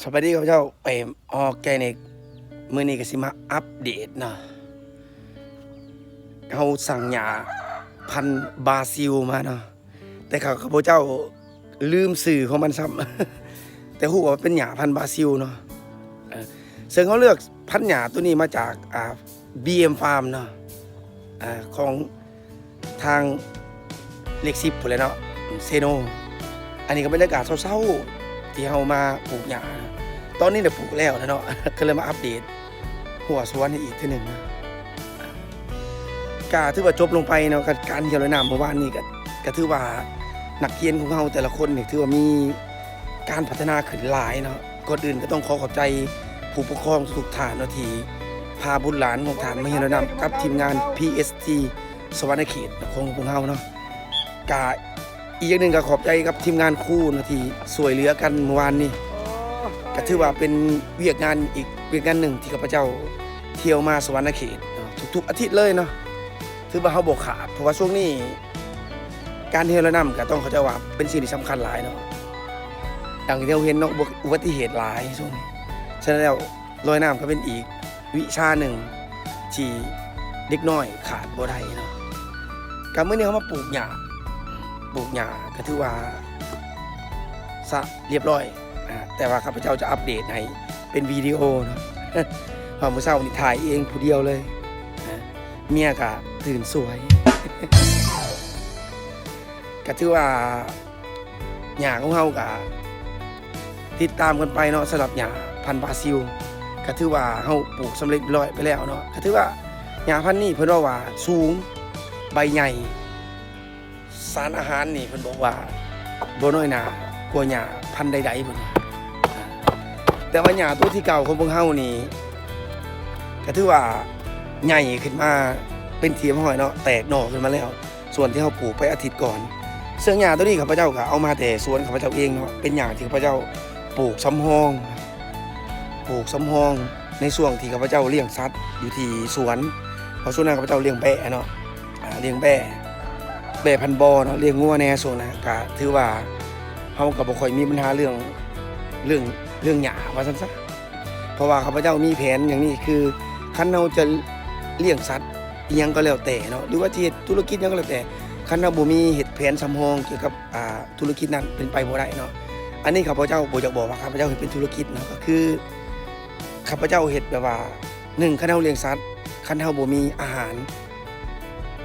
ສະບາຍດີ ຂ້າພະເຈົ້າ ເອີ ອອກແກນິກ ມື້ນີ້ກໍຊິມາອັບເດດເນາະ. ເຮົາສັ່ງຫຍ້າພັນບຣາຊິລມາເນາະ ແຕ່ຂ້າພະເຈົ້າລືມຊື່ຂອງມັນຊ້ຳ ແຕ່ຮູ້ວ່າເປັນຫຍ້າພັນບຣາຊິລເນາະ. ເອີ ເຊິ່ງເຮົາເລືອກພັນຫຍ້າໂຕນີ້ມາຈາກ ອ່າ ບີເອັມ ຟາມເນາະ ອ່າ ຂອງ ທາງເລກສິບພຸ້ນແຫຼະເນາະ ເຊໂນ. ອັນນີ້ກໍບັນຍາກາດເຊົ້າໆ ທີ່ເຮົາມາປູກຫຍ້າ. ຕອນນີ້ນະປູກແລ້ວແຫຼະເນາະ ກໍເລີຍມາອັບເດດຮົ້ວສວນໃຫ້ອີກເທື່ອໜຶ່ງ. ກະຖືວ່າຈົບລົງໄປເນາະ ການ ການເຫື່ອລອຍນ້ຳເມື່ອວານນີ້ ກະ ກະຖືວ່ານັກຮຽນຂອງເຮົາແຕ່ລະຄົນນີ້ ຖືວ່າມີການພັດທະນາຂຶ້ນຫຼາຍເນາະ. ກ່ອນອື່ນກໍຕ້ອງຂໍຂອບໃຈຜູ້ປົກຄອງທຸກໆທ່ານເນາະ ທີ່ພາບຸດຫຼານຂອງທ່ານມາເຫື່ອລອຍນ້ຳກັບທີມງານ ພີເອັສທີ ສະຫວັນນະເຂດຂອງພວກເຮົາເນາະ. ກະອີກຢ່າງໜຶ່ງກໍຂອບໃຈກັບທີມງານຄູເນາະ ທີ່ຊ່ວຍເຫຼືອກັນເມື່ອວານນີ້. ກໍຖືວ່າເປັນວຽກງານອີກວຽກງານໜຶ່ງທີ່ຂ້າພະເຈົ້າທ່ຽວມາສະຫວັນນະເຂດເນາະ ທຸກໆອາທິດເລີຍເນາະ. ຖືວ່າເຮົາບໍ່ຂາດ ເພາະວ່າຊ່ວງນີ້ການເຫື່ອລອຍນ້ຳກໍຕ້ອງເຂົ້າໃຈວ່າເປັນສິ່ງທີ່ສຳຄັນຫຼາຍເນາະ. ດັ່ງທີ່ເຮົາເຫັນເນາະ ອຸບັດ ອຸບັດຕິເຫດຫຼາຍຊ່ວງນີ້. ສະນັ້ນແລ້ວ ລອຍນ້ຳກໍເປັນອີກວິຊາໜຶ່ງທີ່ເດັກນ້ອຍຂາດບໍ່ໄດ້ເນາະ. ກໍມື້ນີ້ເຮົາມາປູກຫຍ້າ ປູກຫຍ້າກໍຖືວ່າສະລຽບຮ້ອຍ ອ່າ ແຕ່ວ່າຂ້າພະເຈົ້າຈະອັບເດດໃຫ້ເປັນວິດີໂອເນາະ ເພາະມື້ເຊົ້ານີ້ຖ່າຍເອງຜູ້ດຽວເລີຍ ອ່າ ເມຍກໍຕື່ນສວຍ. ກໍຖືວ່າຫຍ້າຂອງເຮົາກໍຕິດຕາມກັນໄປເນາະ ສຳລັບຫຍ້າພັນບຣາຊິລ ກໍຖືວ່າເຮົາປູກສຳເລັດຮຽບຮ້ອຍໄປແລ້ວເນາະ. ກໍຖືວ່າຫຍ້າພັນນີ້ເພິ່ນເວົ້າວ່າສູງ ໃບໃຫຍ່ ສານອາຫານນີ້ເພິ່ນບອກວ່າບໍ່ນ້ອຍໜ້າກວ່າຫຍ້າພັນໃດໆ ເພິ່ນວ່າ. ແຕ່ວ່າຫຍ້າໂຕທີເກົ້າຂອງພວກເຮົານີ້ ກໍຖືວ່າໃຫຍ່ຂຶ້ນມາເປັນທີ່ຮຽບຮ້ອຍເນາະ ແຕກໜໍ່ຂຶ້ນມາແລ້ວ ສ່ວນທີ່ເຮົາປູກໄປອາທິດກ່ອນ. ເຊິ່ງຫຍ້າໂຕນີ້ຂ້າພະເຈົ້າກໍເອົາມາແຕ່ສວນຂ້າພະເຈົ້າເອງເນາະ ເປັນຫຍ້າທີ່ຂ້າພະເຈົ້າປູກສຳຮອງ ປູກສຳຮອງໃນຊ່ວງທີ່ຂ້າພະເຈົ້າລ້ຽງສັດຢູ່ທີ່ສວນ. ເພາະຊ່ວງນັ້ນຂ້າພະເຈົ້າລ້ຽງແບ້ເນາະ ອ່າ ລ້ຽງແບ້ ແບ້ພັນບໍ່ເນາະ ລ້ຽງງົວແດ່. ຊ່ວງນັ້ນກໍຖືວ່າເຮົາກໍບໍ່ຄ່ອຍມີບັນຫາເລື່ອງ ເລື່ອງ ເລື່ອງຫຍ້າວ່າຊັ້ນຊະ. ເພາະວ່າຂ້າພະເຈົ້າມີແຜນຢ່າງນີ້ ຄືຄັນເຮົາຈະລ້ຽງສັດອີ່ຫຍັງກໍແລ້ວແຕ່ເນາະ ຫຼືວ່າຈະເຮັດທຸລະກິດຫຍັງກໍແລ້ວແຕ່ ຄັນເຮົາບໍ່ມີເຮັດແຜນສຳຮອງກ່ຽວກັບ ອ່າ ທຸລະກິດນັ້ນ ເປັນໄປບໍ່ໄດ້ເນາະ. ອັນນີ້ຂ້າພະເຈົ້າບໍ່ຢາກບອກວ່າຂ້າພະເຈົ້າເຮັດເປັນທຸລະກິດເນາະ ກໍຄືຂ້າພະເຈົ້າເຮັດແບບວ່າ ໜຶ່ງ ຄັນເຮົາລ້ຽງສັດ ຄັນເຮົາບໍ່ມີອາຫານ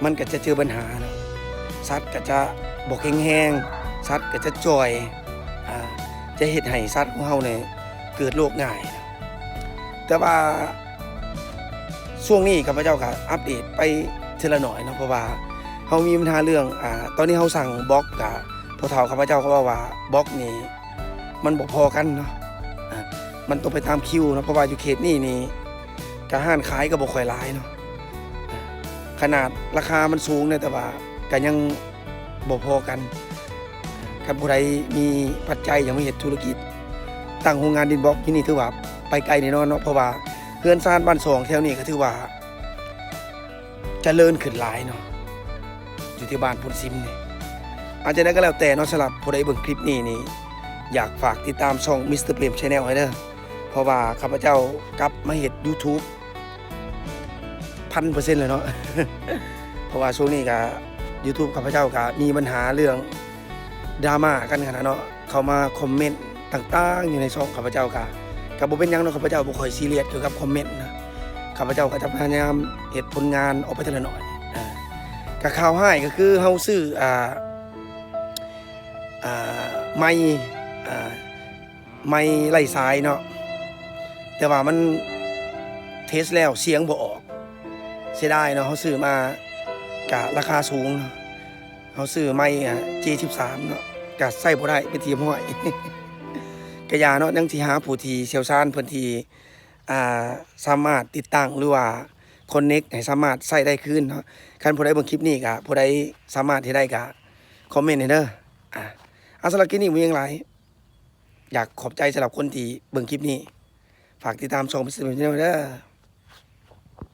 ມັນກໍຈະເຈີບັນຫາເນາະ ສັດກໍຈະບໍ່ແຂງແຮງ ສັດກໍຈະຈ່ອຍ ອ່າ ຈະເຮັດໃຫ້ສັດຂອງເຮົານີ້ເກີດໂລກງ່າຍ. ແຕ່ວ່າຊ່ວງນີ້ຂ້າພະເຈົ້າກໍອັບເດດໄປເທື່ອລະໜ້ອຍເນາະ ເພາະວ່າເຮົາມີບັນຫາເລື່ອງ ອ່າ ຕອນນີ້ເຮົາສັ່ງບລັອກ ກະພໍ່ເຖົ້າຂ້າພະເຈົ້າກໍເວົ້າວ່າບລັອກນີ້ ມັນບໍ່ພໍກັນເນາະ ອ່າ ມັນຕ້ອງໄປຕາມຄິວເນາະ ເພາະວ່າຢູ່ເຂດນີ້ນີ້ ກະຮ້ານຂາຍກໍບໍ່ຄ່ອຍຫຼາຍເນາະ ຂະໜາດລາຄາມັນສູງເດ້ ແຕ່ວ່າກະຍັງບໍ່ພໍກັນ. ຄັນຜູ້ໃດມີປັດໄຈຢາກມາເຮັດທຸລະກິດ ຕັ້ງໂຮງງານດິນບລັອກຢູ່ນີ້ ຖືວ່າໄປໄກແນ່ນອນເນາະ ເພາະວ່າເຮືອນຊານບ້ານຊ່ອງແຖວນີ້ກໍຖືວ່າ ຈະເລີນຂຶ້ນຫຼາຍເນາະ ຢູ່ທີ່ບ້ານໂພນຊິມນີ້. ອາ ຈັ່ງໃດກໍແລ້ວແຕ່ເນາະ ສຳລັບຜູ້ໃດເບິ່ງຄລິບນີ້ນີ້ ຢາກຝາກຕິດຕາມຊ່ອງ ມິສເຕີ ເປຣມ ແຊນແນລ ໃຫ້ເດີ ເພາະວ່າຂ້າພະເຈົ້າກັບມາເຮັດຢູທູບພັນເປີເຊັນແລ້ວເນາະ ເພາະວ່າຊ່ວງນີ້ກະຢູທູບຂ້າພະເຈົ້າກະມີບັນຫາເລື່ອງດຣາມາກັນຫັ້ນນະເນາະ. ເຂົ້າມາຄອມເມັນຕ່າງໆຢູ່ໃນຊ່ອງຂ້າພະເຈົ້າ ກະ ກະບໍ່ເປັນຫຍັງເນາະ ຂ້າພະເຈົ້າບໍ່ຄ່ອຍຊີຣຽສກ່ຽວກັບຄອມເມັນນະ ຂ້າພະເຈົ້າກໍຈະພະຍາຍາມເຮັດຜົນງານອອກໄປເທື່ອລະໜ້ອຍ. ອ່າ ກະຂ່າວຮ້າຍກໍຄືເຮົາຊື້ ອ່າ ອ່າ ໄມ ອ່າ ໄມໄຮ້ສາຍເນາະ ແຕ່ວ່າມັນເທສແລ້ວສຽງບໍ່ອອກ ເສຍດາຍເນາະ ເຮົາຊື້ມາກະລາຄາສູງເນາະ. ເຮົາຊື້ໄມ ອ່າ ເຈສິບສາມເນາະ ກະໃຊ້ບໍ່ໄດ້ເປັນທີ່ຮຽບຮ້ອຍ ກະຢ່າເນາະ ຍັງຊິຫາຜູ້ທີ່ຊ່ຽວຊານ ເພິ່ນທີ່ ອ່າ ສາມາດຕິດຕັ້ງ ຫຼືວ່າຄອນເນັກໃຫ້ສາມາດໃຊ້ໄດ້ຄືນເນາະ. ຄັນຜູ້ໃດເບິ່ງຄລິບນີ້ກະ ຜູ້ໃດສາມາດເຮັດໄດ້ກະຄອມເມັນໃຫ້ເດີ. ອ່າ ສຳລັບຄລິບນີ້ບໍ່ມີຫຍັງຫຼາຍ ຢາກຂອບໃຈສຳລັບຄົນທີ່ເບິ່ງຄລິບນີ້ ຝາກຕິດຕາມຊ່ອງ ມິສເຕີ ເປຣມ ແຊນແນລ ເດີ.